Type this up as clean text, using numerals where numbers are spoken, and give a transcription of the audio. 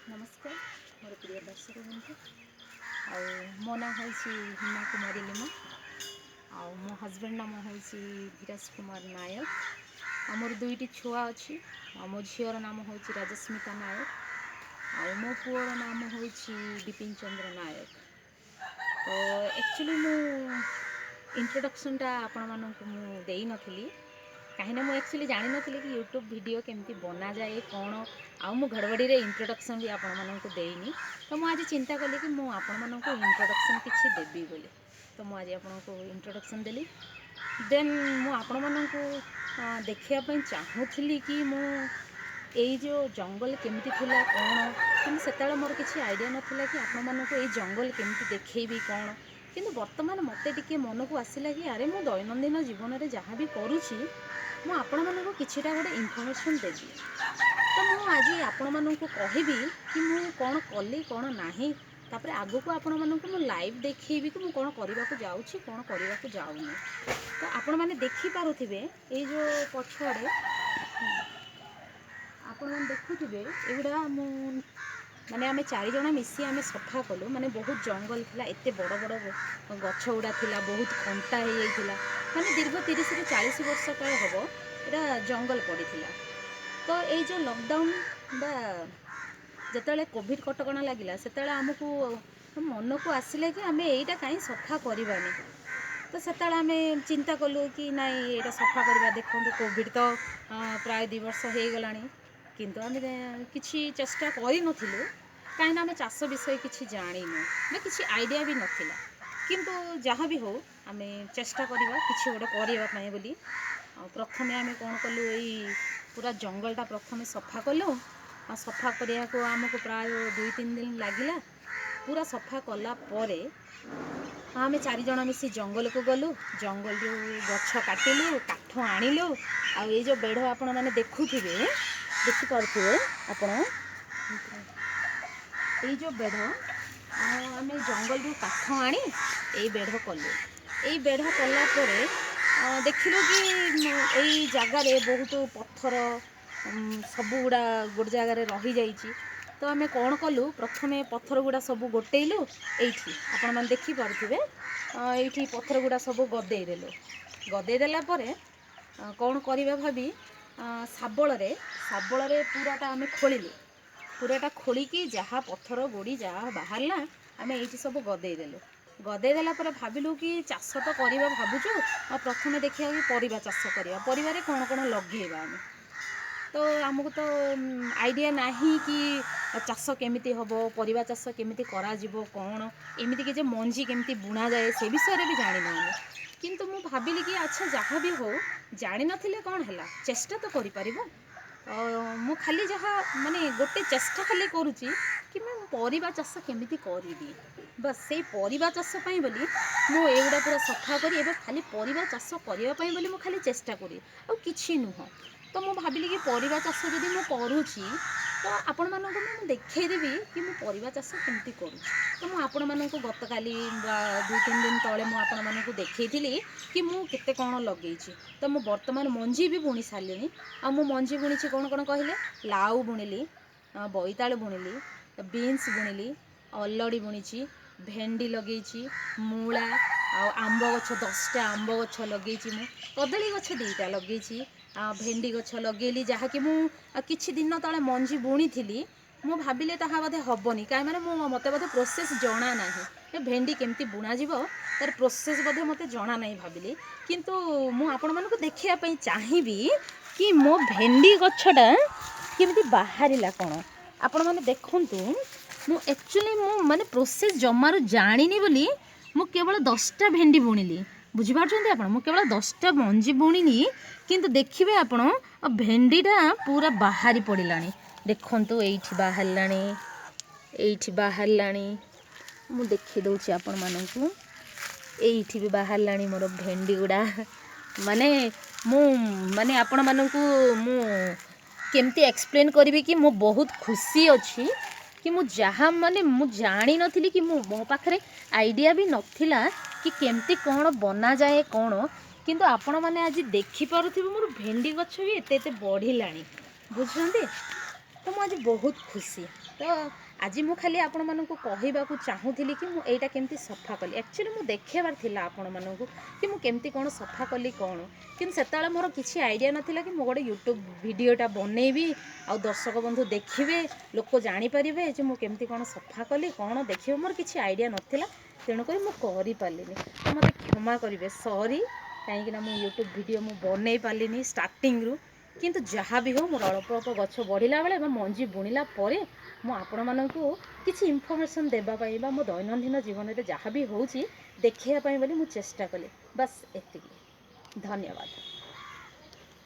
ନମସ୍କାର ମୋର ପ୍ରିୟ ଦର୍ଶକ ବନ୍ଧୁ। ଆଉ ମୋ ନାଁ ହେଉଛି ହିମା କୁମାରୀ ଲିମା, ଆଉ ମୋ ହଜବେଣ୍ଡ ନାମ ହେଉଛି ଧୀରଜ କୁମାର ନାୟକ। ଆଉ ମୋର ଦୁଇଟି ଛୁଆ ଅଛି। ଆଉ ମୋ ଝିଅର ନାମ ହେଉଛି ରାଜସ୍ମିତା ନାୟକ, ଆଉ ମୋ ପୁଅର ନାମ ହେଉଛି ବିପିନ ଚନ୍ଦ୍ର ନାୟକ। ତ ଆକ୍ଚୁଆଲି ମୁଁ ଇଣ୍ଟ୍ରୋଡକ୍ସନ୍ଟା ଆପଣମାନଙ୍କୁ ମୁଁ ଦେଇନଥିଲି, କାହିଁକିନା ମୁଁ ଆକ୍ଚୁଆଲି ଜାଣିନଥିଲି କି ୟୁଟ୍ୟୁବ୍ ଭିଡ଼ିଓ କେମିତି ବନାଯାଏ କ'ଣ, ଆଉ ମୁଁ ଘଡ଼ଘଡ଼ିରେ ଇଣ୍ଟ୍ରୋଡକ୍ସନ୍ ବି ଆପଣମାନଙ୍କୁ ଦେଇନି। ତ ମୁଁ ଆଜି ଚିନ୍ତା କଲି କି ମୁଁ ଆପଣମାନଙ୍କୁ ଇଣ୍ଟ୍ରୋଡକ୍ସନ୍ କିଛି ଦେବି ବୋଲି, ତ ମୁଁ ଆଜି ଆପଣଙ୍କୁ ଇଣ୍ଟ୍ରୋଡକ୍ସନ୍ ଦେଲି। ଦେନ୍ ମୁଁ ଆପଣମାନଙ୍କୁ ଦେଖିବା ପାଇଁ ଚାହୁଁଥିଲି କି ମୁଁ ଏଇ ଯେଉଁ ଜଙ୍ଗଲ କେମିତି ଥିଲା କ'ଣ, କିନ୍ତୁ ସେତେବେଳେ ମୋର କିଛି ଆଇଡ଼ିଆ ନଥିଲା କି ଆପଣମାନଙ୍କୁ ଏଇ ଜଙ୍ଗଲ କେମିତି ଦେଖେଇବି କ'ଣ। କିନ୍ତୁ ବର୍ତ୍ତମାନ ମୋତେ ଟିକେ ମନକୁ ଆସିଲା କି ଆରେ, ମୁଁ ଦୈନନ୍ଦିନ ଜୀବନରେ ଯାହା ବି କରୁଛି, ମୁଁ ଆପଣମାନଙ୍କୁ କିଛିଟା ଗୋଟେ ଇନଫର୍ମେସନ୍ ଦେବି। ତ ମୁଁ ଆଜି ଆପଣମାନଙ୍କୁ କହିବି କି ମୁଁ କ'ଣ କଲି କ'ଣ ନାହିଁ, ତାପରେ ଆଗକୁ ଆପଣମାନଙ୍କୁ ମୁଁ ଲାଇଭ୍ ଦେଖେଇବି କି ମୁଁ କ'ଣ କରିବାକୁ ଯାଉଛି, କ'ଣ କରିବାକୁ ଯାଉନି। ତ ଆପଣମାନେ ଦେଖିପାରୁଥିବେ, ଏଇ ଯେଉଁ ପଛଆଡ଼େ ଆପଣମାନେ ଦେଖୁଥିବେ, ଏଗୁଡ଼ା ମୁଁ ମାନେ ଆମେ ଚାରିଜଣ ମିଶି ଆମେ ସଫା କଲୁ। ମାନେ ବହୁତ ଜଙ୍ଗଲ ଥିଲା, ଏତେ ବଡ଼ ବଡ଼ ଗଛ ଗୁଡ଼ା ଥିଲା, ବହୁତ କଣ୍ଟା ହେଇଯାଇଥିଲା। ମାନେ ଦୀର୍ଘ 30ରୁ 40 ବର୍ଷ କାଳ ହେବ ଏଇଟା ଜଙ୍ଗଲ ପଡ଼ିଥିଲା। ତ ଏଇ ଯେଉଁ ଲକଡାଉନ୍ ବା ଯେତେବେଳେ କୋଭିଡ଼ କଟକଣା ଲାଗିଲା, ସେତେବେଳେ ଆମକୁ ମନକୁ ଆସିଲା କି ଆମେ ଏଇଟା କାହିଁ ସଫା କରିବାନି। ତ ସେତେବେଳେ ଆମେ ଚିନ୍ତା କଲୁ କି ନାଇଁ, ଏଇଟା ସଫା କରିବା। ଦେଖନ୍ତୁ, କୋଭିଡ଼ ତ ପ୍ରାୟ 2 ବର୍ଷ ହେଇଗଲାଣି, କିନ୍ତୁ ଆମେ କିଛି ଚେଷ୍ଟା କରିନଥିଲୁ, କାହିଁକିନା ଆମେ ଚାଷ ବିଷୟ କିଛି ଜାଣିନୁ ବା କିଛି ଆଇଡ଼ିଆ ବି ନଥିଲା। କିନ୍ତୁ ଯାହା ବି ହଉ, ଆମେ ଚେଷ୍ଟା କରିବା କିଛି ଗୋଟେ କରିବା ପାଇଁ ବୋଲି। ଆଉ ପ୍ରଥମେ ଆମେ କ'ଣ କଲୁ? ଏଇ ପୁରା ଜଙ୍ଗଲଟା ପ୍ରଥମେ ସଫା କଲୁ। ଆଉ ସଫା କରିବାକୁ ଆମକୁ ପ୍ରାୟ 2-3 ଦିନ ଲାଗିଲା। ପୁରା ସଫା କଲା ପରେ ଆମେ ଚାରିଜଣ ମିଶି ଜଙ୍ଗଲକୁ ଗଲୁ, ଜଙ୍ଗଲରୁ ଗଛ କାଟିଲୁ, କାଠ ଆଣିଲୁ। ଆଉ ଏଇ ଯେଉଁ ବେଢ଼ ଆପଣମାନେ ଦେଖୁଥିବେ, ଦେଖିପାରୁଥିବେ ଆପଣ, ଏଇ ଯେଉଁ ବେଢ଼, ଆଉ ଆମେ ଜଙ୍ଗଲରୁ କାଠ ଆଣି ଏଇ ବେଢ଼ କଲୁ। ଏଇ ବେଢ଼ କଲା ପରେ ଦେଖିଲୁ କି ଏଇ ଜାଗାରେ ବହୁତ ପଥର ସବୁଗୁଡ଼ା ଗୋଟେ ଜାଗାରେ ରହିଯାଇଛି। ତ ଆମେ କ'ଣ କଲୁ? ପ୍ରଥମେ ପଥର ଗୁଡ଼ା ସବୁ ଗୋଟେଇଲୁ। ଏଇଠି ଆପଣମାନେ ଦେଖିପାରୁଥିବେ, ଏଇଠି ପଥର ଗୁଡ଼ା ସବୁ ଗଦେଇ ଦେଲୁ। ଗଦେଇ ଦେଲା ପରେ କ'ଣ କରିବା ଭାବି ଶାବଳରେ ପୁରାଟା ଆମେ ଖୋଳିଲୁ। ପୁରାଟା ଖୋଳିକି ଯାହା ପଥର ଗୋଡ଼ି ଯାହା ବାହାରିଲା, ଆମେ ଏଇଠି ସବୁ ଗଦେଇ ଦେଲୁ। ଗଦେଇ ଦେଲା ପରେ ଭାବିଲୁ କି ଚାଷ ତ କରିବା ଭାବୁଛୁ, ଆଉ ପ୍ରଥମେ ଦେଖିବା କି ପରିବା ଚାଷ କରିବା, ପରିବାରେ କ'ଣ କ'ଣ ଲଗେଇବା ଆମେ। ତ ଆମକୁ ତ ଆଇଡ଼ିଆ ନାହିଁ କି ଚାଷ କେମିତି ହେବ, ପରିବା ଚାଷ କେମିତି କରାଯିବ କ'ଣ, ଏମିତିକି ଯେ ମଞ୍ଜି କେମିତି ବୁଣାଯାଏ ସେ ବିଷୟରେ ବି ଜାଣିନୁ ଆମେ। କିନ୍ତୁ ମୁଁ ଭାବିଲି କି ଆଚ୍ଛା, ଯାହା ବି ହଉ, ଜାଣିନଥିଲେ କ'ଣ ହେଲା, ଚେଷ୍ଟା ତ କରିପାରିବ। ମୁଁ ଖାଲି ଯାହା ମାନେ ଗୋଟେ ଚେଷ୍ଟା ଖାଲି କରୁଛି କି ମୁଁ ପରିବା ଚାଷ କେମିତି କରିବି। ବାସ୍, ସେଇ ପରିବା ଚାଷ ପାଇଁ ବୋଲି ମୁଁ ଏଗୁଡ଼ା ପୁରା ସଫା କରି ଏବେ ଖାଲି ପରିବା ଚାଷ କରିବା ପାଇଁ ବୋଲି ମୁଁ ଖାଲି ଚେଷ୍ଟା କরি, ଆଉ କିଛି ନୁହଁ। ତ ମୁଁ ଭାବିଲି କି ପରିବା ଚାଷ ଯଦି ମୁଁ କରୁଛି, ତ ଆପଣମାନଙ୍କୁ ମୁଁ ଦେଖେଇଦେବି କି ମୁଁ ପରିବା ଚାଷ କେମିତି କରୁଛି। ତ ମୁଁ ଆପଣମାନଙ୍କୁ ଗତକାଲି ବା 2-3 ଦିନ ତଳେ ମୁଁ ଆପଣମାନଙ୍କୁ ଦେଖେଇଥିଲି କି ମୁଁ କେତେ କ'ଣ ଲଗେଇଛି। ତ ମୁଁ ବର୍ତ୍ତମାନ ମଞ୍ଜି ବି ବୁଣି ସାରିଲିଣି। ଆଉ ମୁଁ ମଞ୍ଜି ବୁଣିଛି କ'ଣ କ'ଣ କହିଲେ, ଲାଉ ବୁଣିଲି, ବୋଇତାଳୁ ବୁଣିଲି, ବିନ୍ସ ବୁଣିଲି, ଅଲଡ଼ି ବୁଣିଛି, ଭେଣ୍ଡି ଲଗେଇଛି, ମୂଳା ଆଉ ଆମ୍ବ ଗଛ, 10ଟା ଆମ୍ବ ଗଛ ଲଗେଇଛି ମୁଁ, କଦଳୀ ଗଛ 2ଟା ଲଗେଇଛି, ଆଉ ଭେଣ୍ଡି ଗଛ ଲଗେଇଲି, ଯାହାକି ମୁଁ କିଛି ଦିନ ତଳେ ମଞ୍ଜି ବୁଣିଥିଲି। ମୁଁ ଭାବିଲି ତାହା ବୋଧେ ହେବନି, କାହିଁ ମାନେ ମୁଁ ମୋତେ ବୋଧେ ପ୍ରୋସେସ୍ ଜଣା ନାହିଁ, ଏ ଭେଣ୍ଡି କେମିତି ବୁଣାଯିବ ତାର ପ୍ରୋସେସ୍ ବୋଧେ ମୋତେ ଜଣା ନାହିଁ ଭାବିଲି। କିନ୍ତୁ ମୁଁ ଆପଣମାନଙ୍କୁ ଦେଖିବା ପାଇଁ ଚାହିଁବି କି ମୋ ଭେଣ୍ଡି ଗଛଟା କେମିତି ବାହାରିଲା କ'ଣ। ଆପଣମାନେ ଦେଖନ୍ତୁ, ମୁଁ ଆକ୍ଚୁଆଲି ମୁଁ ମାନେ ପ୍ରୋସେସ୍ ଜମାରୁ ଜାଣିନି ବୋଲି ମୁଁ କେବଳ 10ଟା ଭେଣ୍ଡି ବୁଣିଲି। ବୁଝିପାରୁଛନ୍ତି ଆପଣ? ମୁଁ କେବଳ 10ଟା ମଞ୍ଜି ବୁଣିନି, କିନ୍ତୁ ଦେଖିବେ ଆପଣ, ଭେଣ୍ଡିଟା ପୁରା ବାହାରି ପଡ଼ିଲାଣି। ଦେଖନ୍ତୁ, ଏଇଠି ବାହାରିଲାଣି, ଏଇଠି ବାହାରିଲାଣି। ମୁଁ ଦେଖି ଦେଉଛି ଆପଣମାନଙ୍କୁ, ଏଇଠି ବି ବାହାରିଲାଣି ମୋର ଭେଣ୍ଡି ଗୁଡ଼ା। ମାନେ ମୁଁ ମାନେ ଆପଣମାନଙ୍କୁ ମୁଁ କେମିତି ଏକ୍ସପ୍ଲେନ୍ କରିବି କି ମୁଁ ବହୁତ ଖୁସି ଅଛି କି ମୁଁ ଯାହା ମାନେ ମୁଁ ଜାଣିନଥିଲି କି ମୁଁ ମୋ ପାଖରେ ଆଇଡ଼ିଆ ବି ନଥିଲା କି କେମିତି କ'ଣ ବନାଯାଏ କ'ଣ, କିନ୍ତୁ ଆପଣମାନେ ଆଜି ଦେଖିପାରୁଥିବେ ମୋର ଭେଣ୍ଡି ଗଛ ବି ଏତେ ଏତେ ବଢ଼ିଲାଣି। ବୁଝୁଛନ୍ତି? ତ ମୁଁ ଆଜି ବହୁତ ଖୁସି। ତ ଆଜି ମୁଁ ଖାଲି ଆପଣମାନଙ୍କୁ କହିବାକୁ ଚାହୁଁଥିଲି କି ମୁଁ ଏଇଟା କେମିତି ସଫା କଲି। ଆକ୍ଚୁଆଲି ମୁଁ ଦେଖେଇବାର ଥିଲା ଆପଣମାନଙ୍କୁ କି ମୁଁ କେମିତି କ'ଣ ସଫା କଲି କ'ଣ, କିନ୍ତୁ ସେତେବେଳେ ମୋର କିଛି ଆଇଡ଼ିଆ ନଥିଲା କି ମୁଁ ଗୋଟେ ୟୁଟ୍ୟୁବ୍ ଭିଡ଼ିଓଟା ବନେଇବି ଆଉ ଦର୍ଶକ ବନ୍ଧୁ ଦେଖିବେ, ଲୋକ ଜାଣିପାରିବେ ଯେ ମୁଁ କେମିତି କ'ଣ ସଫା କଲି କ'ଣ ଦେଖିବେ। ମୋର କିଛି ଆଇଡ଼ିଆ ନଥିଲା, ତେଣୁକରି ମୁଁ କରିପାରିଲିନି। ତ ମୋତେ କ୍ଷମା କରିବେ, ସରି, କାହିଁକିନା ମୁଁ ୟୁଟ୍ୟୁବ୍ ଭିଡ଼ିଓ ମୁଁ ବନେଇ ପାରିଲିନି ଷ୍ଟାର୍ଟିଂରୁ। କିନ୍ତୁ ଯାହା ବି ହେଉ, ମୋର ଅଳ୍ପ ଅଳ୍ପ ଗଛ ବଢ଼ିଲା ବେଳେ ବା ମଞ୍ଜି ବୁଣିଲା ପରେ ମୁଁ ଆପଣମାନଙ୍କୁ କିଛି ଇନଫର୍ମେସନ୍ ଦେବା ପାଇଁ ବା ମୋ ଦୈନନ୍ଦିନ ଜୀବନରେ ଯାହା ବି ହେଉଛି ଦେଖେଇବା ପାଇଁ ବୋଲି ମୁଁ ଚେଷ୍ଟା କଲି। ବାସ୍ ଏତିକି, ଧନ୍ୟବାଦ।